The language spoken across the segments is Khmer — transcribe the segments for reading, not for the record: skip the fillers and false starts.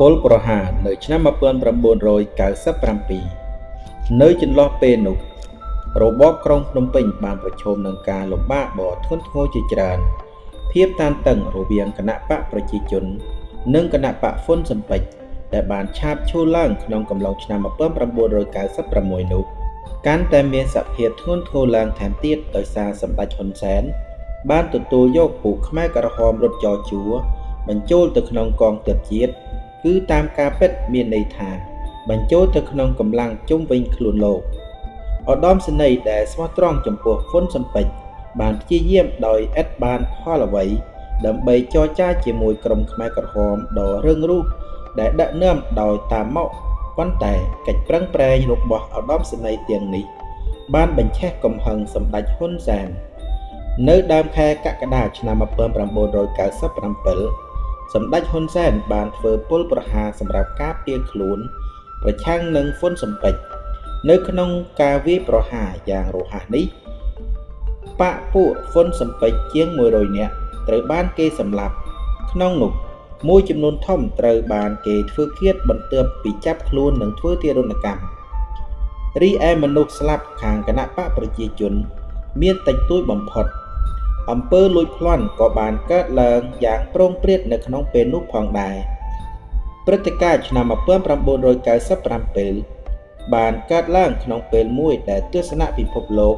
ពលប្រហារនៅឆ្នាំ1997នៅចន្លោះពេលនោះរបបក្រុងភ្នំពេញបានប្រឈមនឹងការលំបាកដ៏ធ្ងន់ធ្ងរជាច្រើនភាពតានតឹងរវាងគណបក្សប្រជាជននិងគណបក្សហ៊្វុនស៊ិនប៉ិចដែលបានឆាបឆួលឡើងក្នុងកំឡុងឆ្នាំ1996នោះកាន់តែមានសភាពធ្ងន់ធ្ងរឡើងថែមទៀតដោយសារសម្ដេចហ៊ុនសែនបានទទួលយកពួកខ្មែរក្រហមរត់ចរជួរបញ្ចូលទៅក្នុងកងទ័ពជាតិគឺតាមការពិតមានន័យថាបញ្ចូលទៅក្នុងកម្លាំងជុំវិញខ្លួនលោកឧត្តមសេនីយ៍ដែលស្មោះត្រង់ចំពោះហ៊ុនស៊ិនប៉ិចបានព្យាយាមដោយឥតបានផលអ្វីដើម្បីចរចាជាមួយក្រុមខ្មែរក្រហមដ៏រឹងរូសដែលដឹកនាំដោយតាម៉ុកប៉ុន្តែកិច្ចប្រឹងប្រែងរបស់ឧត្តមសេនីយ៍ទាំងនេះបានបញ្ឆេះកំហឹងសម្ដេចហ៊ុនសែននៅដើមខែកក្កដាឆ្នាំ1997សម្ដេចហ៊ុនសែនបានធ្វើពលប្រហារសម្រាប់ការពារខ្លួនប្រឆាំងនឹងហ៊ុនស៊ិនប៉ិចនៅក្នុងការវាយប្រហារយ៉ាងរហ័សនេះបក្សពួកហ៊ុនស៊ិនប៉ិចជាង100នាក់ត្រូវបានគេសម្លាប់ក្នុងនោះមួយចំនួនធំត្រូវបានគេធ្វើឃាតបន្ទាប់ពីចាប់ខ្លួននិងធ្វើទារុណកម្មរីឯមនុស្សស្លាប់ខាងគណបក្សប្រជាជនមានតិចតួចបំផុតអំពើលួចប្លន់ក៏បានកើតឡើងយ៉ាងព្រោងព្រាតនៅក្នុងពេលនោះផងដែរព្រឹត្តិការណ៍ឆ្នាំ1997បានកើតឡើងក្នុងពេលមួយដែលទស្សនៈពិភពលោក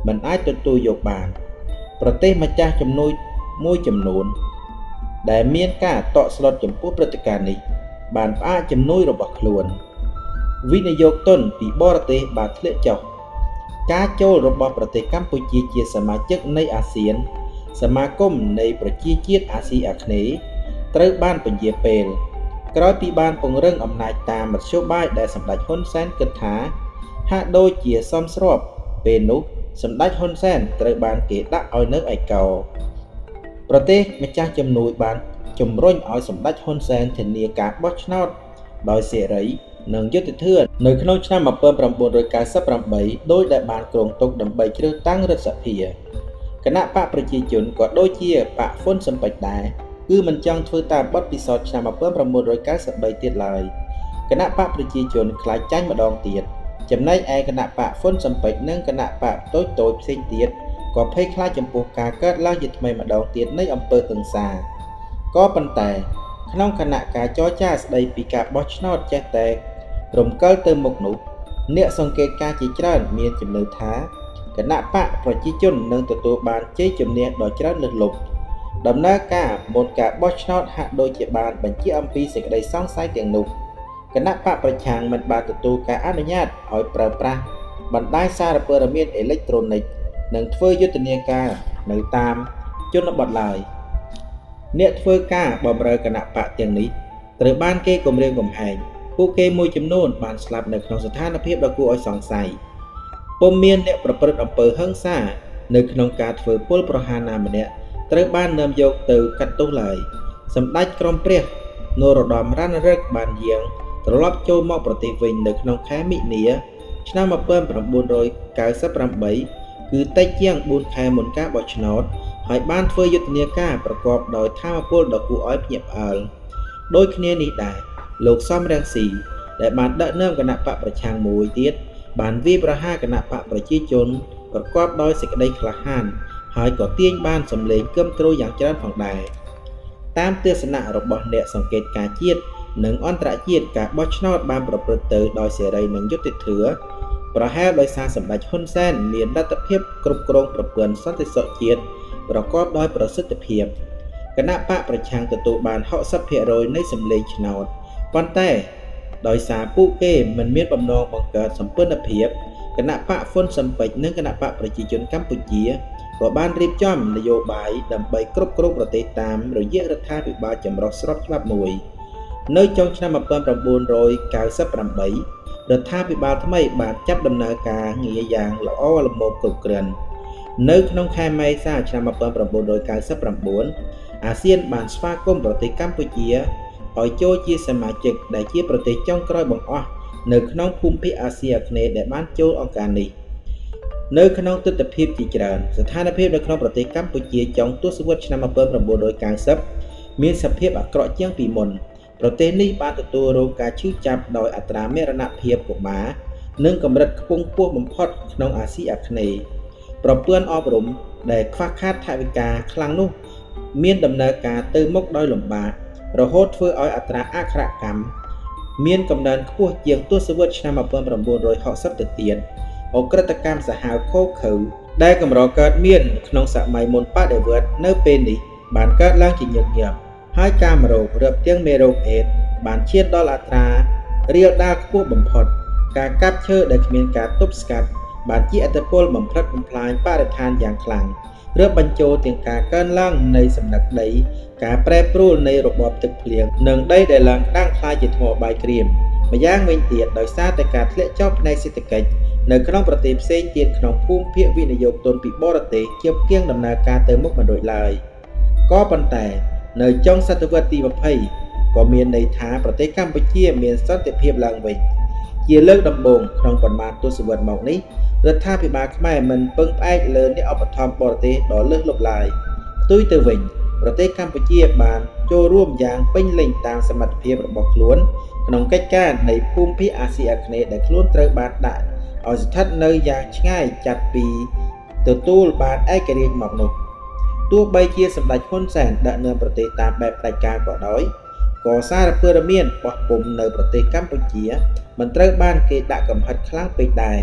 មិនអាចទទួលយកបានប្រទេសម្ចាស់ជំនួយមួយចំនួនដែលមានការតក់ស្លុតចំពោះព្រឹត្តិការណ៍នេះបានផ្អាកជំនួយរបស់ខ្លួនវិនិយោគទុនពីបរទេសបានធ្លាក់ចុះការចូលរបស់ប្រទេសកម្ពុជាជាសមាជិកនៃអាស៊ានសមាគមនៃប្រជាជាតិអាស៊ីអាគ្នេយ៍ត្រូវបានពន្យាពេលក្រោយពីបានពង្រឹងអំណាចតាមមធ្យោបាយដែលសម្ដេចហ៊ុនសែនគិតថាហាក់ដូចជាសមស្របពេលនោះសម្ដេចហ៊ុនសែនត្រូវបានគេដាក់ឲ្យនៅឯកោប្រទេសម្ចាស់ជំនួយបានជំរុញឲ្យសម្ដេចហ៊ុនសែនធានាការបោះឆ្នោតដោយសេរីនិងយុត្តិធម៌នៅក្នុងឆ្នាំ1998ដោយដែលបានគ្រោងទុកដើម្បីជ្រើសតាំងរដ្ឋសភាគណបក្សប្រជាជនក៏ដូចជាបក្សហ៊ុនស៊ិនប៉ិចដែរគឺមិនចង់ធ្វើតាមបទពិសោធន៍ឆ្នាំ1993ទៀតឡើយគណបក្សប្រជាជនខ្លាចចាញ់ម្ដងទៀតចំណែកឯគណបក្សហ៊ុនស៊ិនប៉ិចនិងគណបក្សតូចៗផ្សេងទៀតក៏ភ័យខ្លាចចំពោះការកើតឡើងជាថ្មីម្ដងទៀតនៃអំពើហិង្សាក៏ប៉ុន្តែក្នុងខណៈការចរចាស្ដីពីការបោះឆ្នោតចេះតែរំកិលទៅមុខនោះអ្នកសង្កេតការណ៍ជាច្រើនមានជំនឿថាគណបក្សប្រជាជននឹងទទួលបានជ័យជំនះដ៏ច្រើនលើសលប់ដំណើរការមុនការបោះឆ្នោតហាក់ដូចជាបានបញ្ជាក់អំពីសេចក្តីសង្ស័យទាំងនោះគណបក្សប្រឆាំងមិនបានទទួលការអនុញ្ញាតឲ្យប្រើប្រាស់បណ្ដាញសារព័ត៌មានអេឡិចត្រូនិកនិងធ្វើយុទ្ធនាការនៅតាមជនបទឡើយអ្នកធ្វើការបម្រើគណបក្សទាំងនេះត្រូវបានគេគំរាមកំហែងពួកគេមួយចំនួនបានស្លាប់នៅក្នុងស្ថានភាពដ៏គួរឲ្យសង្ស័យពុំមានអ្នកប្រព្រឹត្តអំពើហិង្សានៅក្នុងការធ្វើពលប្រហារណាម្នាក់ត្រូវបាននាំយកទៅកាត់ទោសឡើយសម្ដេចក្រុមព្រះនរោត្តមរណឫទ្ធិបានយាងត្រឡប់ចូលមកប្រទេសវិញនៅក្នុងខែមិនិនាឆ្នាំ1998គឺតិចជាង4ខែមុនការបោះឆ្នោតហើយបានធ្វើយុទ្ធនាការប្រកបដោយថាមពលដ៏គួរឲ្យភ្ញាក់ផ្អើលដូចគ្នានេះដែរលោកសំរងស៊ីដែលបានដឹកនាំគណបក្សប្រឆាំងមួយទៀតបានវាយប្រហារគណបក្សប្រជាជនប្រកបដោយសេចក្តីក្លាហានហើយក៏ទាញបានសម្លេងគាំទ្រយ៉ាងច្រើនផងដែរតាមទស្សនៈរបស់អ្នកសង្កេតការណ៍ជាតិនិងអន្តរជាតិការបោះឆ្នោតបានប្រព្រឹត្តទៅដោយសេរីនិងយុត្តិធម៌ប្រហែលដោយសារសម្ដេចហ៊ុនសែនមានលទ្ធភាពគ្រប់គ្រងប្រព័ន្ធសន្តិសុខជាតិប្រកបដោយប្រសិទ្ធភាពគណបក្សប្រឆាំងទទួលបាន60%នៃសម្លេងឆ្នោតប៉ុន្តែដោយសារពួកគេមិនមានបំណងបង្កើតសម្ព័ន្ធភាពគណបក្សហ៊ុនស៊ិនប៉ិចនិងគណបក្សប្រជាជនកម្ពុជាក៏បានរៀបចំនយោបាយដើម្បីគ្រប់គ្រងប្រទេសតាមរយៈរដ្ឋាភិបាលចម្រុះស្របច្បាប់មួយនៅចុងឆ្នាំ1998រដ្ឋាភិបាលថ្មីបានចាប់ដំណើរការងារយ៉ាងល្អល្មមគ្រប់គ្រាន់នៅក្នុងខែមេសាឆ្នាំ1999អាស៊ានបានស្វាគមន៍ប្រទេសកម្ពុជាឲ្យចូលជាសមាជិកដែលជាប្រទេសចុងក្រោយបង្អស់នៅក្នុងភូមិភាគអាស៊ីអាគ្នេយ៍ដែលបានចូលអង្គការនេះនៅក្នុងទិដ្ឋភាពជាច្រើនស្ថានភាពនៅក្នុងប្រទេសកម្ពុជាចុងទសវត្សរ៍ឆ្នាំ1990មានសភាពអាក្រក់ជាងពីមុន ប្រទេសនេះបានទទួលរងការឈឺចាប់ដោយអត្រាមរណភាពកុមារនិងកម្រិតខ្ពង់ខ្ពស់បំផុតក្នុងអាស៊ីអាគ្នេយ៍ប្រព័ន្ធអប់រំដែលខ្វះខាតថវិកាខ្លាំងនោះមានដំណើរការទៅមុខដោយលំបាករហូតធ្វើឲ្យអត្រាអក្ខរកម្មមានកំណើនខ្ពស់ជាងទសវត្សរ៍ឆ្នាំ1960ទៅទៀតឧក្រិដ្ឋកម្មសាហាវឃោរឃៅដែលកម្រកើតមានក្នុងសម័យមុនបដិវត្តន៍នៅពេលនេះបានកើតឡើងជាញឹកញាប់ហើយកាមរោគរាប់ទាំងមេរោគអេដស៍បានឈានដល់អត្រារាលដាលខ្ពស់បំផុតការកាប់ឈើដែលគ្មានការទប់ស្កាត់បានជះឥទ្ធិពលបំផ្លិចបំផ្លាញបរិស្ថានយ៉ាងខ្លាំងរាប់បញ្ចូលទាំងការកើនឡើងនៃសំណឹកដីការប្រែប្រួលនៃរបបទឹកភ្លៀងនិងដីដែលឡើងក្តាំងក្លាយជាថ្មបាយក្រៀមម្យ៉ាងវិញទៀតដោយសារតែការធ្លាក់ចុះផ្នែកសេដ្ឋកិច្ចនៅក្នុងប្រទេសផ្សេងទៀតក្នុងភូមិភាគវិនិយោគទុនពីបរទេសជាបគៀងដំណើរការទៅមុខមិនរួចឡើយក៏ប៉ុន្តែនៅចុងសតវត្សទី20ក៏មានន័យថាប្រទេសកម្ពុជាមានសន្តិភាពឡើងវិញជាលើកដំបូងក្នុងប៉ុន្មានទសវត្សរ៍មកនេះរដ្ឋាភិបាលខ្មែរមិនពឹងផ្អែកលើអ្នកឧបត្ថម្ភបរទេសដ៏លើសលប់ឡើយផ្ទុយទៅវិញប្រទេសកម្ពុជាបានចូលរួមយ៉ាងពេញលេញតាមសមត្ថភាពរបស់ខ្លួនក្នុងកិច្ចការនៃភូមិភាគអាស៊ីអាគ្នេយ៍ដែលខ្លួនត្រូវបានដាក់ឲ្យស្ថិតនៅយ៉ាងឆ្ងាយចាប់ពីទទួលបានឯករាជ្យមកនោះទោះបីជាសម្ដេចហ៊ុនសែនដឹកនាំប្រទេសតាមបែបផ្ដាច់ការក៏ដោយក៏សារព័ត៌មានបោះពុម្ពនៅប្រទេសកម្ពុជាមិនត្រូវបានគេដាក់កំហិតខ្លាំងពេកដែរ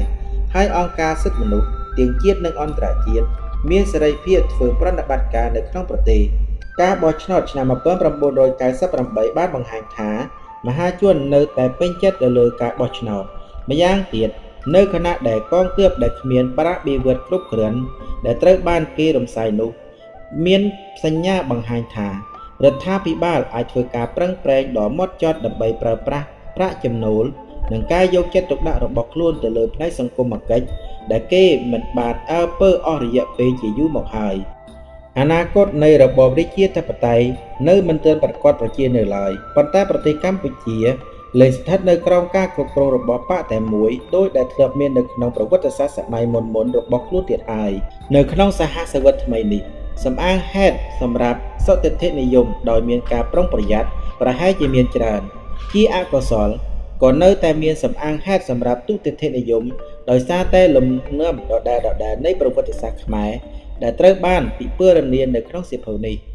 ហើយអង្គការសិទ្ធិមនុស្សទាំងជាតិនិងអន្តរជាតិមានសេរីភាពធ្វើប្រតិបត្តិការនៅក្នុងប្រទេសការបោះឆ្នោតឆ្នាំ1998បានបង្ហាញថាមហាជននៅតែពេញចិត្តទៅលើការបោះឆ្នោតម្យ៉ាងទៀតនៅខណៈដែលកងទ័ពដែលគ្មានប្រាក់បៀវត្សគ្រប់គ្រាន់ដែលត្រូវបានគេរំសាយនោះមានសញ្ញាបង្ហាញថារដ្ឋាភិបាលអាចធ្វើការប្រឹងប្រែងដ៏ហ្មត់ចត់ដើម្បីប្រើប្រាស់ប្រាក់ចំណូលនិងការយកចិត្តទុកដាក់របស់ខ្លួនទៅលើផ្នែកសង្គមកិច្ចដែលគេមិនបានអើពើអស់រយៈពេលជាយូរមកហើយអនាគតនៃរបបរាជាធិបតេយ្យនៅមិនទាន់ប្រាកដប្រជានៅឡើយប៉ុន្តែប្រទេសកម្ពុជាលែងស្ថិតនៅក្រោមការគ្រប់គ្រងរបស់បក្សតែមួយដោយដែលធ្លាប់មាននៅក្នុងប្រវត្តិសាស្ត្រសម័យមុនៗរបស់ខ្លួនទៀតហើយនៅក្នុងសហសវត្សរ៍ថ្មីនេះសំអាងហេតុសម្រាប់សុទិដ្ឋិនិយមដោយមានការប្រុងប្រយ័ត្នប្រហែលជាមានច្រើនជាអកុសលក៏នៅតែមានសំអាងហេតុសម្រាប់ទុទិដ្ឋិនិយមដោយសារតែលំនាំដដែលៗនៃប្រវត្តិសាស្ត្រខ្មែរដែលត្រូវបានពិពណ៌នានៅក្នុងសៀវភៅនេះ។